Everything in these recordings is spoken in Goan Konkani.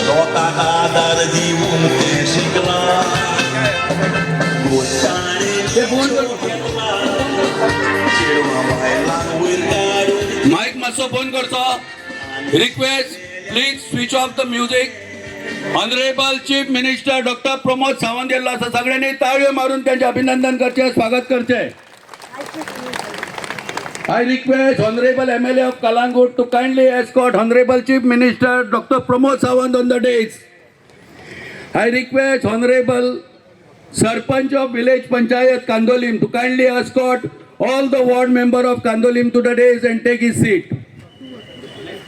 लोकांक आदार दिवन तें शिकलां. चेडवां बायलांक वयर काडून. मायक मातसो बंद करचो. Request, please switch off the music. Honourable Chief Minister Doctor Pramod Sawant येयल्लो आसा. सगळ्यांनी ताळयो मारून त्यांचे अभिनंदन करचे, स्वागत करचे. I request Honorable MLA of Calangute to kindly escort Honorable Chief Minister Dr. Pramod Sawant on the dais. I request Honorable Sarpanch of Village Panchayat Candolim to kindly escort all the ward member of Candolim to the dais and take his seat.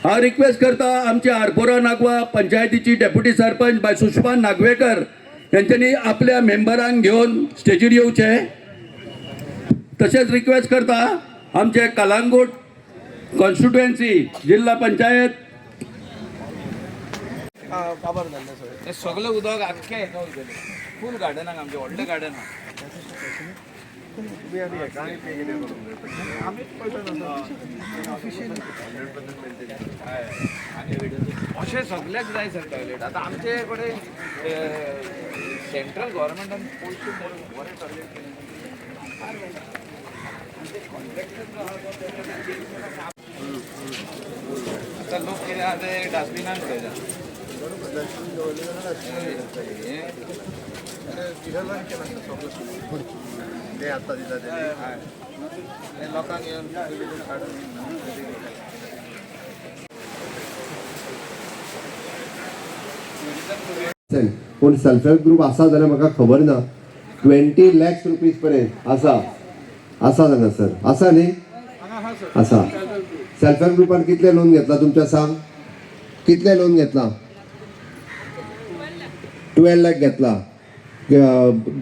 हा रिक्वेस्ट करता आमच्या आरपोरा नागवा पंचायतीची डेप्युटी सरपंच बाय सुषमा नागवेकर यांच्यानी आपल्या मेंबरांक घेवन स्टेजीर येवचे. तशेंच रिक्वेस्ट करता आमचे कलांगूट कॉन्स्टिट्युएन्सी जिल्हा पंचायत काबार जाल्लें सगळें. ते सगळें उदक आख्खें हेका वयतलें, फूल गार्डनाक, आमच्या व्हडलें गार्डन आहा. तुमी आनी हेका आनी पे कितें करूंक जाय, आमीच पयशे 100%. अशें सगल्याक जाय सर टॉयलेट. आतां आमचे कडेन सेंट्रल गव्हर्मेंटान पयशे भरून बरें टॉयलेट केलें. कॉन्ट्रॅक्टर जो आहा तो तेका, आतां लोक कितें आहा ते डस्टबिनान उडयता. डस्टबीन दवरलें जाल्यार डस्टबीन हें विठ्ठलान केलां सगळें तें आतां दिता तें. हय, हें लोकांक येवन काडून. पूण सेल्फ हेल्प ग्रूप आसा जाल्यार म्हाका खबर ना. 20 लॅक्स रुपीज पर्यंत आसा. आसा जांगा सर? आसा न्ही? आसा. सेल्फ हेल्प ग्रुपान कितले लोन घेतला तुमच्या? सांग, कितले लोन घेतला? 12 लॅक घेतला.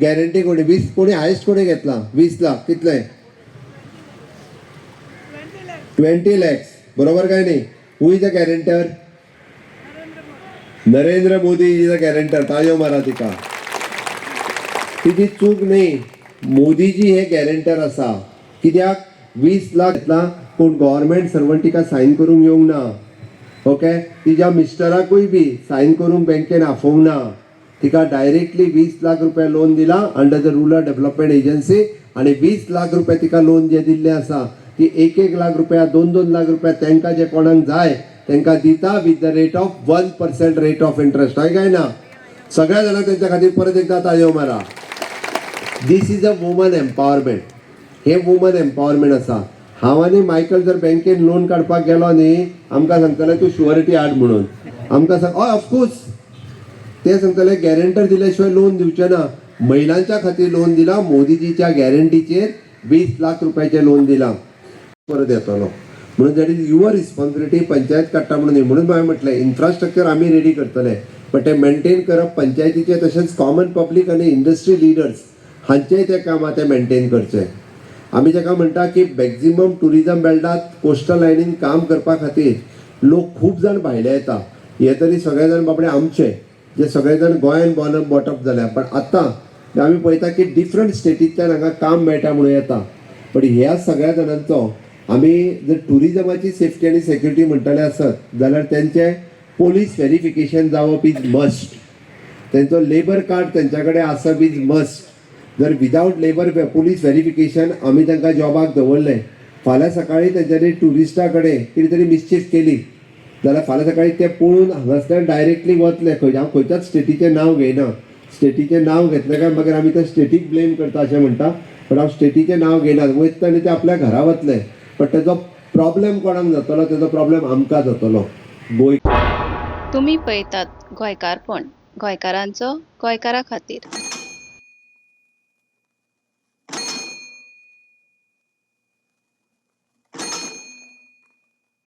गॅरंटी कोणी 20, कोणी हायस्ट कोणी घेतला 20 लाख. कितले? 20 लॅक्स, बरोबर काय नाही? Who is a guarantor? Narendra Modi is a guarantor. ताळयो मारा तिका. तिची चूक न्ही, मोदीजी हे गॅरंटर आसा. कित्याक 20 लाख घेतला, पूण गव्हर्मेंट सर्वंट तिका सायन करूंक येवंक ना. ओके, तिच्या मिस्टराकूय बी सायन करूंक बँकेन आफोवंक ना. तिका डायरेक्टली 20 लाख रुपया लोन दिला under the Rural Development Agency. आनी 20 लाख रुपया तिका लोन जे दिल्ले आसा, ती एक एक लाख रुपया, दोन दोन लाख रुपया तांकां जे कोणाक जाय तांकां दिता with the rate of 1% rate of interest. हय काय ना? सगळ्या जाणांक तेंच्या खातीर परत एकदा ताळयो मारा. This is a woman empowerment. हे वुमन एम्पावरमेंट आसा. हांव आनी मायकल जर बँकेन लोन काडपाक गेलो न्ही, आमकां सांगतले तूं शुअरिटी हाड म्हणून. आमकां सांग, हय, ऑफकोर्स, ते सांगतले गॅरंटर दिल्या शिवाय लोन दिवचे ना. महिलांच्या खातीर लोन दिला, मोदीजीच्या गॅरंटीचेर 20 लाख रुपयाचें लोन दिलां. परत येतलो म्हणून that is your responsibility. Panchayat काडटा म्हणून न्ही. म्हणून हांवें म्हटलें, इन्फ्रास्ट्रक्चर आमी रेडी करतले, पण ते मेंटेन करप पंचायतीचे तशेंच कॉमन पब्लीक आनी इंडस्ट्री लिडर्स हांचेय ते काम आहा, ते मेंटेन करचे. आमी ताका म्हणटा की मॅक्झिमम टुरिजम बेल्टात, कोस्टल लायनीन काम करपा खातीर लोक खूब जाण भायले येता. हे तरी सगळे जाण बाबडे आमचे जे सगळे जाण गोंयान बॉर्न बॉटअप जाल्या, पण आतां आमी पळयता की डिफरंट स्टेटींतल्यान हांगा काम मेळटा म्हणून येता. पण ह्या सगळ्या जाणांचो आमी जर टुरिजमाची सेफ्टी आनी सेक्युरिटी म्हणटले आसत जाल्यार तेंचे पोलीस व्हेरिफिकेशन जावप is must. तेंचो लेबर कार्ड तेंच्या कडेन आसप is must. जर विदावट लेबर पोलीस व्हेरिफिकेशन आमी तांकां जॉबाक दवरले, फाल्यां सकाळीं तेंच्यांनी ट्युरिस्टा कडेन कितें तरी मिसचीफ केली जाल्यार फाल्यां सकाळीं ते पळून हांगासल्यान डायरेक्टली वतले खंय. हांव खंयच्याच स्टेटीचें नांव घेयना. स्टेटीचें नांव घेतलें काय मागीर आमी त्या स्टेटीक ब्लेम करता अशें म्हणटा, पण हांव स्टेटीचें नांव घेयना. वयता आनी ते आपल्या घरा वतले, पण तेजो प्रॉब्लेम कोणाक जातलो? तेजो प्रॉब्लेम आमकां जातलो, गोंय. तुमी पळयतात गोंयकारपण, गोंयकारांचो, गोंयकारा खातीर.